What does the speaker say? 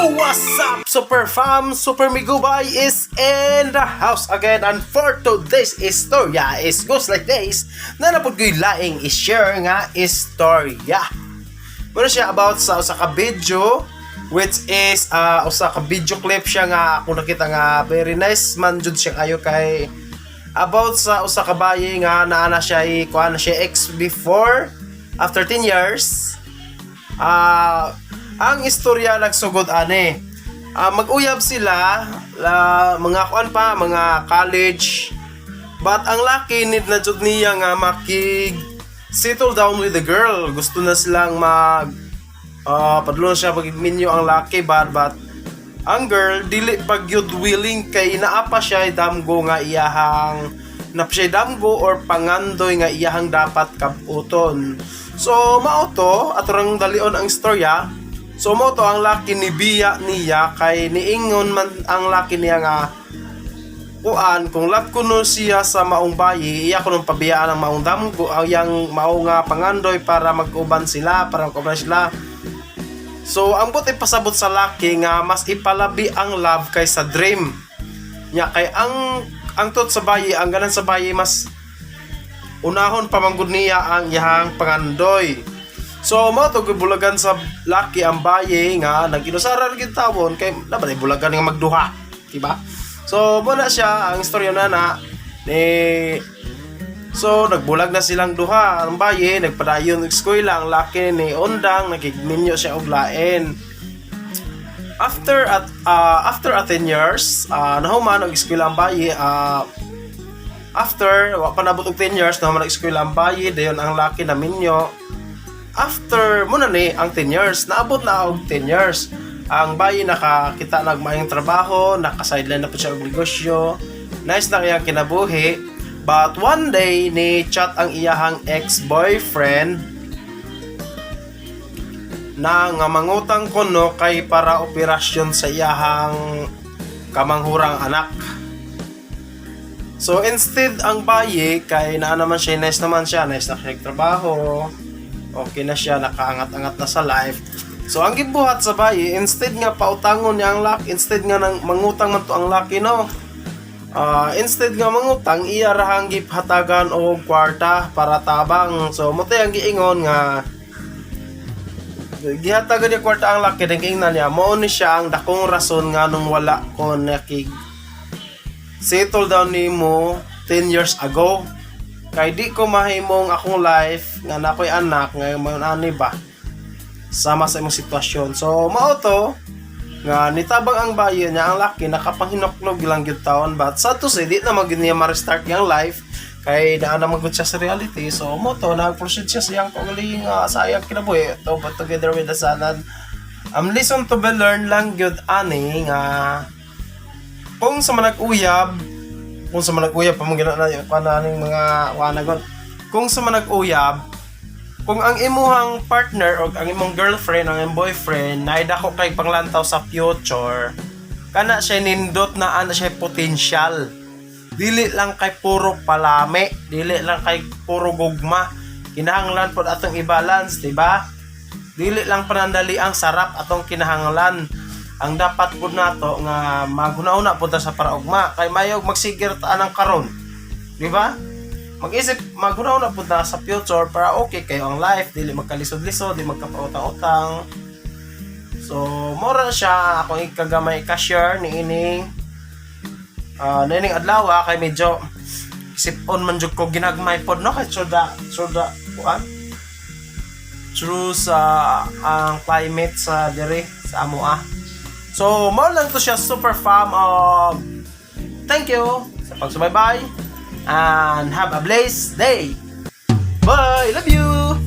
What's up, Super Fam? Super Migubay is in the house again, and for today's istorya is goes like this na napod ko'y laing i-share nga istorya. Muna siya about sa usa ka video, which is usa ka video clip siya nga ako nakita nga very nice man jud siya kayo, kay about sa usa ka bayi nga naa na siya, kuan na siya ex before. After 10 years, ang istorya nagsugod ani. Mag-uyab sila la, mga kuan pa, mga college. But ang laki, need na jud niya nga makig settle down with the girl. Gusto na silang mag padulong siya, pag minyo ang laki, but ang girl dili pag yun willing kay naa pa siya damgo nga iyahang na siya damgo or pangandoy nga iyahang dapat kabuton. So mao to, ato rang dalion ang istorya. So mao to, ang laki ni biya niya kay niingon man ang laki niya nga kuan, kung love kuno siya sa maong bayi, iya kuno pabiyaan ang maong damgo, ang yang mao nga pangandoy para mag-uban sila. So ang buot ipasabot sa laki nga mas ipalabi ang love kaysa dream nya, kay ang tot sa bayi, ang ganan sa bayi, mas unahon pa man gud niya ang iyahang pangandoy. So mao to, gibulagan sa laki ang bayi nga nag-inusara ra gid tawon kay dapat bulagan nga magduha, di ba? So mo na siya ang istorya na na ni. So nagbulag na silang duha. Ang bayi nagpadayon og eskwela, ang laki ni undang, nakigminyo siya og lain. After a 10 years, nahuman og eskwela ang bayi. After wa pa nabot og 10 years, nahuman og eskwela ang bayi, dayon ang laki na minyo. After mo na ni ang 10 years, naabot na og 10 years. Ang bayi nakakita nag maayong trabaho, naka-sideline na po siya og negosyo. Nice na kayang kinabuhi. But one day ni chat ang iyahang ex-boyfriend na nga mangutang kuno kay para operasyon sa iyahang kamanghurang anak. So instead, ang bayi kay naa naman siya, nice naman siya, nice na siya trabaho. Okay na siya, nakaangat-angat na sa life. So ang gibuhat sa bayi, instead nga pautangon niya ang laki, instead nga nang mangutang man to ang laki, no. Instead nga mangutang, iya rahang gihatagan og kwarta para tabang. So mo ang giingon nga gihatagan niya kwarta ang laki, then giingnan niya, mao ni siya ang dakong rason nga nung wala ko nakig settle down nimo 10 years ago. Kay di ko mahimong akong life nga na ako'y anak nga mayon ani ba sama sa imong sitwasyon. So mao to nga nitabang ang bayi niya ang laki, nakapanghinoknog lang gyud taon, but sad to say, di na magyud niya ma-restart yang life kay naa na magud siya sa reality. So mo to, nag-proceed siya sa iyang kaugaling, sa iyang kinabuhi to, but together with the salad, lesson to be learned lang gyud ani nga kung sa manag-uyab pa man gina na yung aning mga wanagon, kung sa manag-uyab, kung ang imuhang partner o ang imong girlfriend, ang imong boyfriend na dako kay panglantaw sa future, kana siya nindot na ana siya potential. Dili lang kay puro palame, dili lang kay puro gugma. Kinahanglan pod atong i-balance, di ba? Dili lang panandali ang sarap atong kinahanglan. Ang dapat pud nato nga maghuna-huna pud ta sa paraugma kay mayog magsigir ta anang karon, di ba? Mag-isip, maghuna-huna pud ta sa future para okay kayo ang life, dili magkalisod-lisod, di magkapautang-utang. So mora siya akong ikagamay ka-share ni ining adlaw kay medyo isip-on man jud ko ginagmay pod, no, kay suda kuan through sa ang climate sa diri sa amoa. So mao lang to siya, Super Fam. Thank you sa pagsubaybay and have a blessed day. Bye, love you.